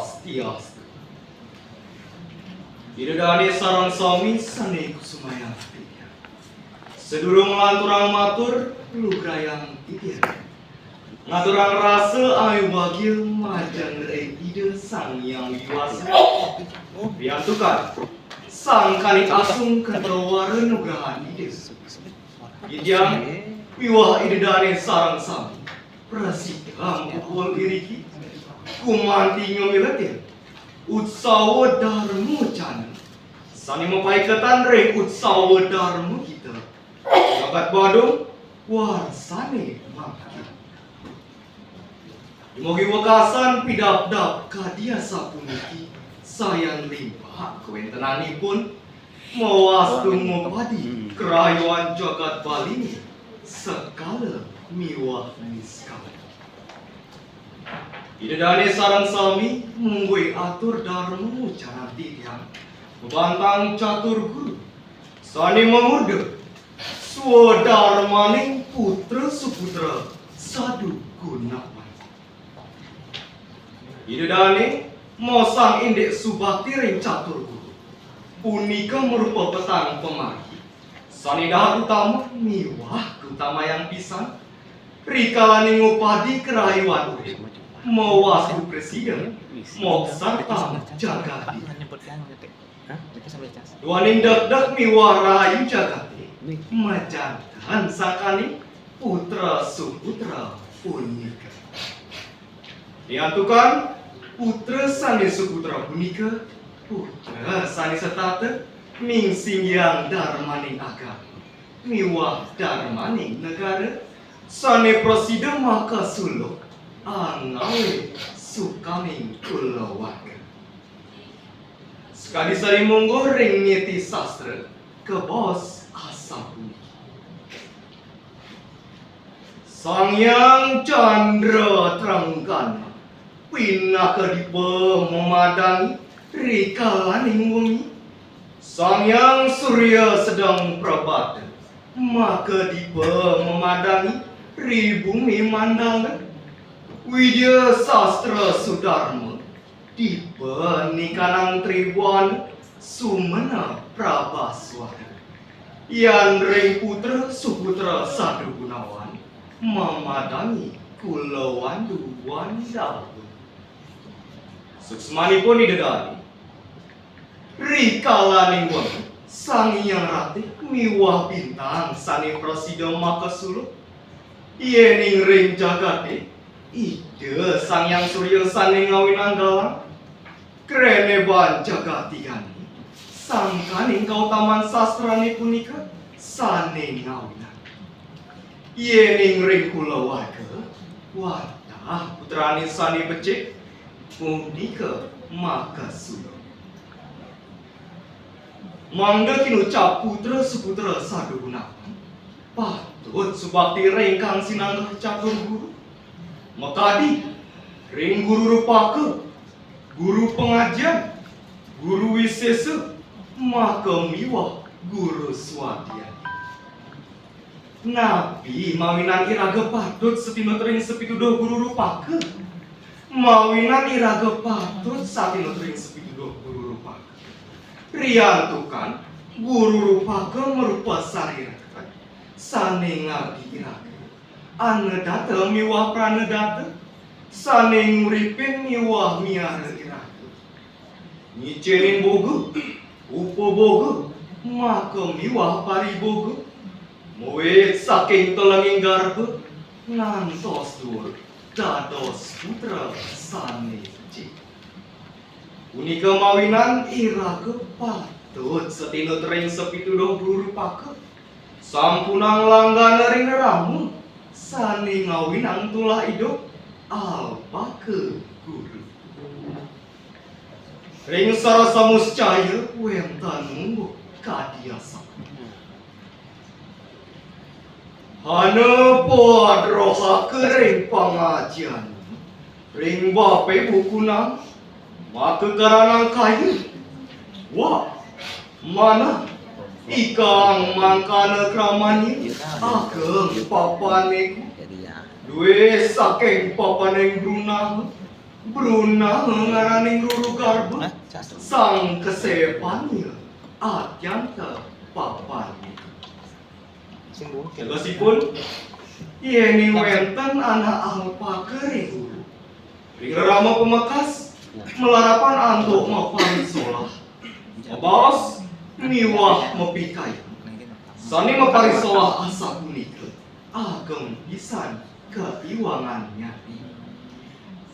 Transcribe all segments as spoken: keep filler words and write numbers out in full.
Swastiastu. Ida dane sareng sami sane kusumayang titiang. Sadurung nglanturang matur, lugrayang titiang ngaturang rasa ayu bagia majeng ring Ida Sang Hyang Widi Wasa. Riantukan sangkaning asung kenta wara nugrahan Ida, titiang miwah Ida dane sareng sami prasida mupul iriki gumanti ngamiletin Utsawa Darma Cana sane mapaiketan ring Utsawa Darma Gita Jagat Badung warsane mangkin. Dumugi wekasan pidabdab kadi asapuniki sayan limbak kawentenanipun mawastu ngupadi karayuan jagat Baline sekala miwah niskala. Ida dane sareng sami mungguing atur darma ucaran titiang, mabantang catur guru sane mamurda swadarmaning putra suputra sadu gunawan. Ida dane mosang indik subakti ring catur guru. Punika marupa petang pamargi sane dahat utama miwah kautamayang pisan rikalaning ngupadi karayuan urip mawastu prasida moksartan jagate. Duaning dekdek miwah rahayu jagate majanten sangkaning putra suputra punika. Riantukan putra sane suputra punika, putra sane setata mingsinggiang darmaning agama miwah darmaning negara, sane prasida makasuluk angawe sukaning kulawarga. Sakadi sane mungguh ring niti sastra, kabaos asapuniki. Sang Hyang Candra Trenggana pinaka dipa mamadangi rikalaning wengi. Sang Hyang Surya Sedeng Prabata maka dipa mamadangi ri bumi mandala. Widya Sastra Sudarma dipa nikanang Tribhuwana sumena prabaswara. Yan ring putra suputra sadu gunawan mamadangi kulawandu wandawa. Suksmanipun Ida dane. Rikalaning wengi, Sang Hyang Ratih miwah bintang sane prasida makasuluk. Yening ring jagate, Ida Sang Hyang Surya sane ngawinang galang. Kreneban jagat tigane, sangkaning kautaman sastrane punika sane ngawinang. Yening ring kulawarga, wantah putrane sane becik, punika makasuluk. Mangda kinucap putra suputra sadu gunawan, patut subakti ring kang sinanggeh catur guru. Makadi ring Guru Rupaka, Guru Pangajian, Guru Wisesa, maka miwah Guru Swadhyaya. Napi mawinan iraga patut satinut ring sapituduh Guru Rupaka? Mawinan iraga patut satinut ring sapituduh Guru Rupaka. Riantukan Guru Rupaka marupa sarirekat sane ngabdi iraga, anadata miwah pranadata, sane nguripin miwah miara iraga. Ngicenin boga, upaboga, maka miwah pariboga, mawit saking telenging garba ngantos duur dados putra sane becik. Punika mawinan iraga patut satinut ring sapituduh Guru Rupaka, sampunang langgana ring rerama sane ngawinang tulah idup, alpaka guru. Ring sarasa muscaya wenten mungguh kadi asapunika. Hana padrohaka ring pangajian, ring bape bukunan, maka karanang kaya. Wah, manah, ikang mangkana kramanya, ageng papane ku, due saking papaning brunaha. Bruna ngaraning ruru garba, sang kasepanya atyanta papanya. Tegesipun, yéning wénten anak alpaka ring guru, ring rerama pamekas, malarapan antuk maparisolah, mabaos miwah mapikayun. Sané maparisolah asapunika, ageng pisan kaiwangannya.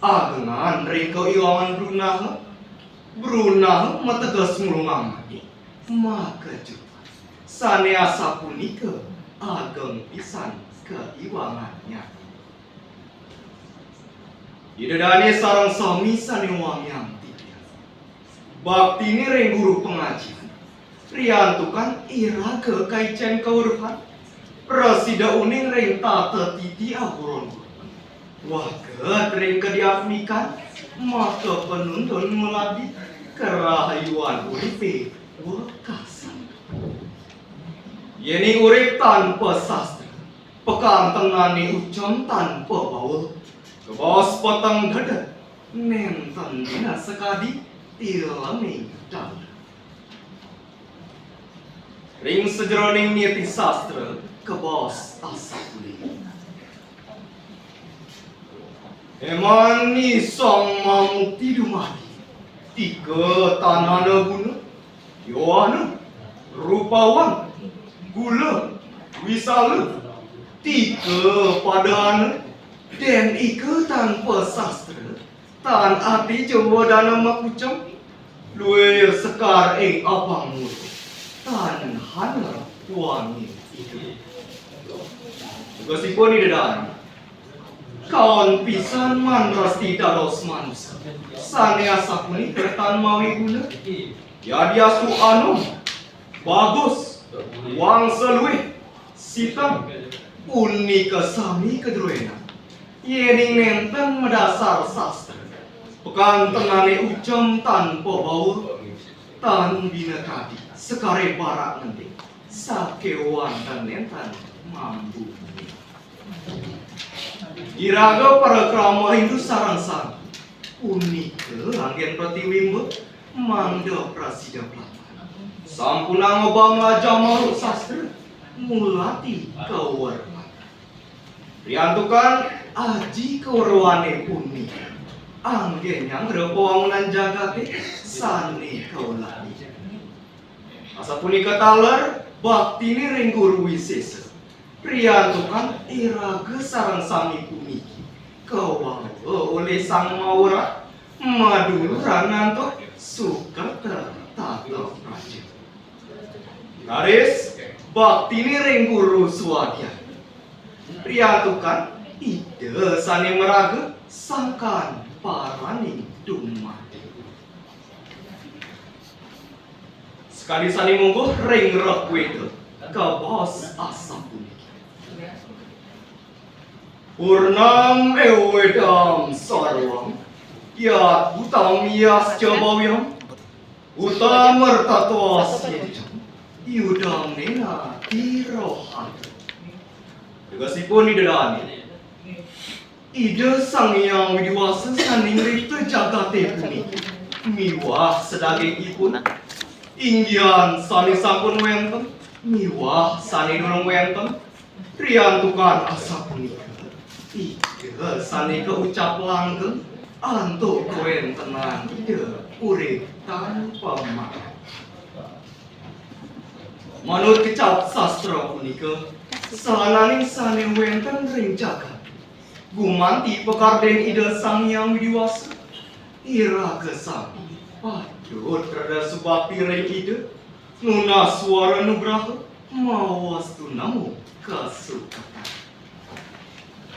Agengan ring kaiwangan Brunaha, Brunaha mateges mulungang mani, makejut. Sané asapunika ageng pisan kaiwangannya. Ida dané sareng sami sané wangiang titiang. Baktiné ring guru pangajian, riantukan iraga kaicén kaweruhan, prasida uning ring tata titi aburon-buron. Wagéd ring kadiatmikan, maka panuntun maladi karahayuan uripé wekasan. Yéning urip tanpa sastra, pakantenané ucem tanpa bawa, kabaos peteng dedet, nénten dina sakadi tileming taler. Ring sajeroning niti sastra, kabaos asapunika. Éman ni sang mamukti dumadi, tika tanana guna, yowana, rupawan, gula, wisala, tika padana, dén ika tanpa sastra, tan ati jawa dana makucem, luir sekar ing apang murka, tan hana wangi ida. Tugesipun Ida dané, kaon pisan manresti dados manusa, sané asapunika tan mawi guna. Yadiastu anom, bagus, wangsa luih, siteng, punika sami kadruénan. Yéning nénten madasar sastra, pakantenané ucem tanpa bawa, tan bina kadi sekaré barak ngending, sakéwanten nénten mambu. Iraga para krama Hindu sareng sami, punika anggén pratiwimba mangda prasida platar. Sampunang ngobang lajah manuk sastra, ngulati kaweruhan. Riantukan aji kaweruhané punika, anggén nyanggra pawangunan jagaté sané kaulati. Asapunika taler baktiné ring guru wisésa. Riantukan iraga sareng sami puniki kawawa olih Sang Mawarat maduluran antuk sukerta tata praja. Raris baktiné ring guru swadyana. Riantukan Ida sané maraga sangkan paraning dumadi. Sakadi sané mungguh ring Rig Wéda, kabaos asapuniki. Purnam evedam sarvang yadbhutam yasca bhavyam, uttamartatva siddham yudam nena tirohata. Tegesipun Ida dané, Ida Sang Hyang Widi Wasa sané ngripta jagaté puniki miwah sadagingipun, inggihan sané sampun wénten miwah sané durung wénten, riantukan asapunika Ida sané kaucap langgeng antuk kawéntenan Ida urip tanpa mati. Manut kecap sastra punika, sahananing sané wénten ring jagat gumanti pakardén Ida Sang Hyang Widi Wasa, iraga sami patut rada subakti ring Ida, nunas wara nugraha, mawastu namo kasukertan.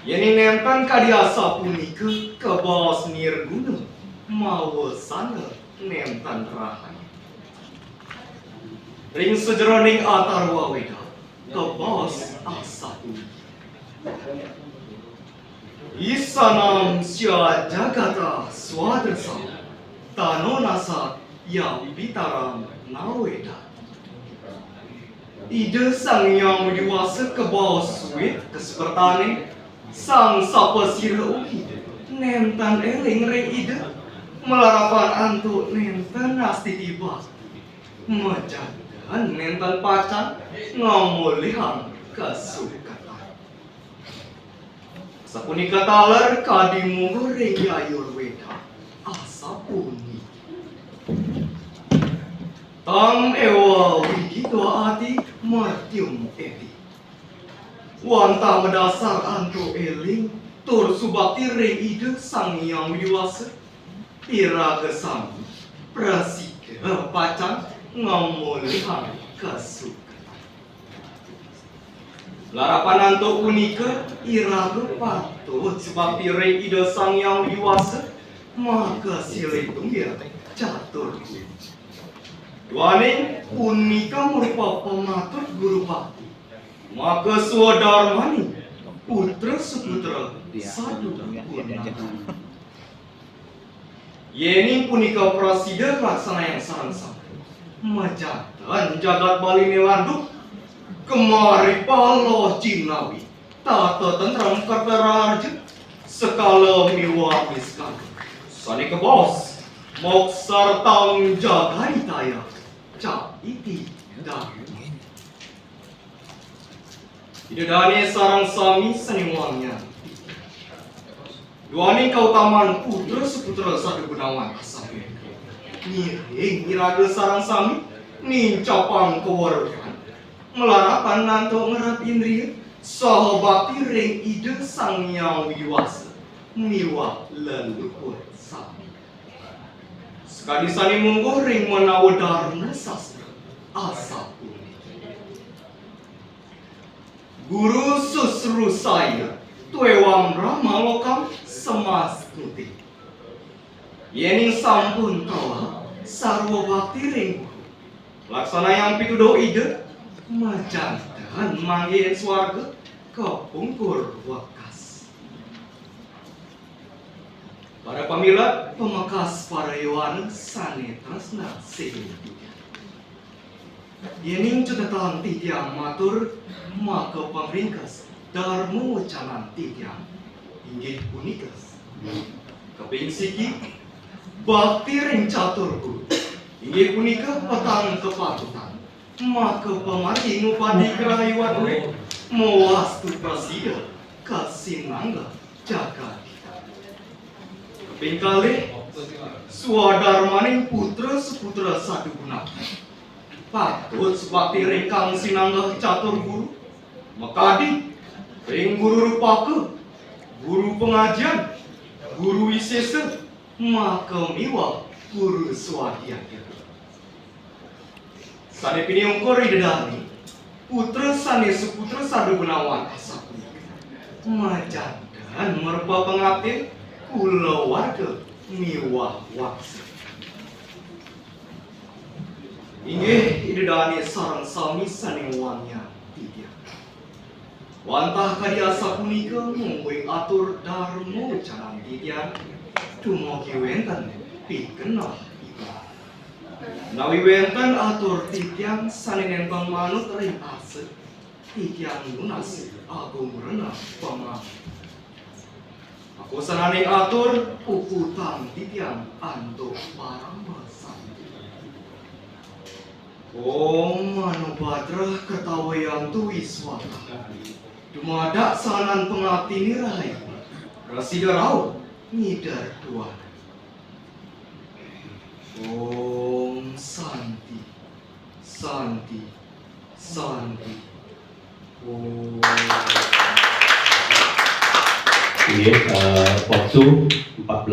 Yéning nénten kadi asapunika, kabaos nirguna, mawasana nénten rahaya. Ring sajeroning Atharwa Weda, kabaos asapunika. Isanam sya jagata swadasa, tano nasa ya pitaram naweda. Ida Sang Hyang Widi Wasa kabaos suwit kasukertané, sang sapasira ugi nénten éling ring Ida, malarapan antuk nénten astiti bakti. Majanten nénten pacang ngamolihang kasuketan. Sapunika taler kadi mungguh ring Yayur Weda, asapuniki: Tam éwa widi dwaati, martium eti. Wantah madasar antuk éling tur subakti ring Ida Sang Hyang Widi Wasa, iraga sami prasida pacang ngamolihang kasuketan. Larapan antuk punika, iraga patut subakti ring Ida Sang Hyang Widi Wasa, maka silih tunggil catur guru. Duaning punika marupa pamatur guru bakti, maka swadarmaning putra suputra sadu guna. Yéning punika prasida kalaksanayang sareng sami, majanten jagat Baliné landuk, kamaripala jinawi, tata tentrem kerta raharja, sekala miwah niskala sané kabaos, moksartham jagahitayang, ca iti dharma. Ida dané sareng sami sané wangiang. Duaning kautaman putra suputra sadu gunawan asapunika, ngiring iraga sareng sami nincapang kaweruhan, malarapan antuk ngerep indria saha bakti ring Ida Sang Hyang Widi Wasa miwah leluhur sami. Sakadi sané mungguh ring menawa Dharma Sastra, asapuniki: Guru susrusaya, tveva brahmalokam samasnuti. Yéning sampun teleb sarwa bakti ring guru, laksanayang pituduh Ida, majanten manggihin swarga kapungkur wekas. Para pamilet, pamekas para yowana sané tresna sihin. Yéning cutetan titiang matur, maka pangringkes dharma wecanan titiang inggih punika: Kaping siki, bakti ring catur guru, inggih punika petang kapatutan, maka pamargi ngupadi karahayuan urip, mawastu prasida kasinanggeh jagat. Kaping kalih, swadarmaning putra suputra sadu gunawan, patut subakti ring kang sinanggeh catur guru, makadi ring guru rupaka, guru pangajian, guru wisésa, maka miwah guru swadhyaya. Sané piniungkur Ida dané, putra sané suputra sadu gunawan asapunika, majanten marupa pangaptin kulawarga miwah wangsa. Inggih Ida dané sareng sami sané wangiang titiang. Wantah kadi asapunika mungguing atur dharma wecanan titiang, dumugi wénten pikeneh ibadah. Menawi wénten atur titiang sané nénten manut ring asa, titiang nunas agung rena pamaham. Makasananing atur, puputang titiang antuk parama santi. Om Mano Bhadra Kartawya Yantu Viswatah. Dumadak sanan pangaptiné rahayu, prasida rauh ngider duaning. Om Santi, Santi, Santi. Om. Nggih, eh, waktu empat belas